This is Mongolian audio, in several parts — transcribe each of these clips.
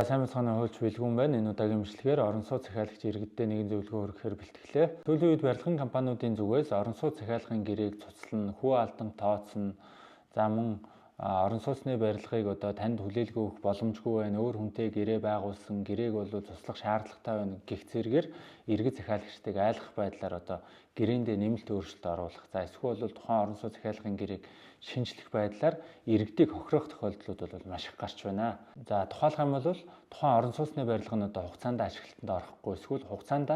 Сайн байцгаана уу, хуульч Бэлгүүн байна. Энэ удаагийн бичлэгээр орон сууц захиалагч иргэддээ нэгэн зөвлөгөө хүргэхээр бэлтгэлээ. Сүүлийн үед барилгын компаниудын зүгээс орон сууц захиалгын гэрээг цуцлана, хүү алдан тооцно. За мөн орон сууцны барилгыг одоо танд хүлээлгээ өгөх боломжгүй байна. Өөр хүнтэй гэрээ байгуулсан гэрээг бол цуцлах шаардлагатай байна гэх зэрэгээр иргэд захиалагчдыг айлгах байдлаар одоо гэрээндээ нэмэлт өөрчлөлт оруулах. За эсвэл бол тухайн орон сууц захиалгын гэрээг шинжлэх байдлаар иргэдийг хохироох тохиолдлууд бол маш их гарч байна. За тухайлах юм бол тухайн орон сууцны барилга нь одоо хугацаанд ашиглалтанд орохгүй эсвэл хугацаанд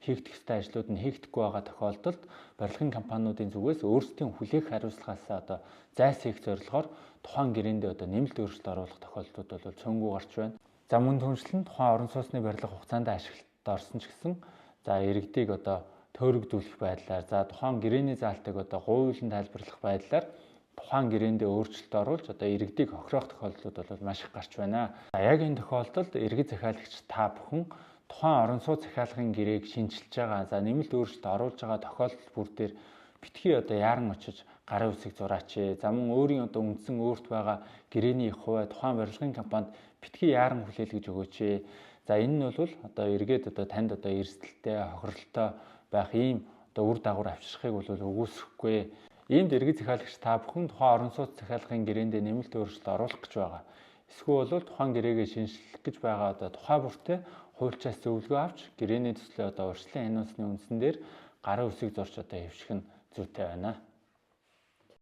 хийгдэх ёстой ажлууд нь хийгдэхгүй байгаа тохиолдолд барилгын компаниудын зүгээс өөрсдийн хүлээх хариуцлагаас одоо зайлсхийх зорилгоор тухайн гэрээндээ одоо нэмэлт өөрчлөлт оруулах тохиолдлууд бол цөөнгүй гарч байна. За мөн түншлэн тухайн орон сууцны барилга хугацаанд ашиглалтанд орсон ч гэсэн за иргэдийг одоо төөрөгдүүлэх байдлаар, за тухайн гэрээний заалтыг одоо гуйлан тайлбарлах байдлаар тухайн гэрээндээ өөрчлөлт оруулж одоо иргэдийг хохироох тохиолдлууд бол маш их гарч байна. Яг энэ тохиолдолд иргэд захиалагч та бүхэн тухайн орон сууц захиалгын гэрээг шинчилж байгаа, за нэмэлт өөрчлөлт оруулж байгаа тохиолдол бүр дээр битгий одоо яаран очиж гарын үсэг зураач. За мөн өөрийн одоо үндсэн өөрт байгаа гэрээний их хувиа тухайн барилгын компанид битгий яаран хүлээлгэж өгөөч. За энэ нь бол одоо эргээд одоо танд одоо эрсдэлтэй, хохиролтой байх ийм одоо үр дагавар авчрахыг бол үгүйсэхгүй. Иймд иргэд захиалагч та бүхэн тухайн орон сууц захиалгын гэрээндээ нэмэлт өөрчлөлт оруулах гэж байгаа. Эсвэл бол тухайн гэрээгээ шинэчлэх гэж байгаа одоо тухай бүртээ хуульчаас зөвлөгөө авч гэрээний төслөө одоо урьдчилан хянуулсны үндсэн дээр гарын үсэг зурч одоо хэвших нь зүйтэй байна.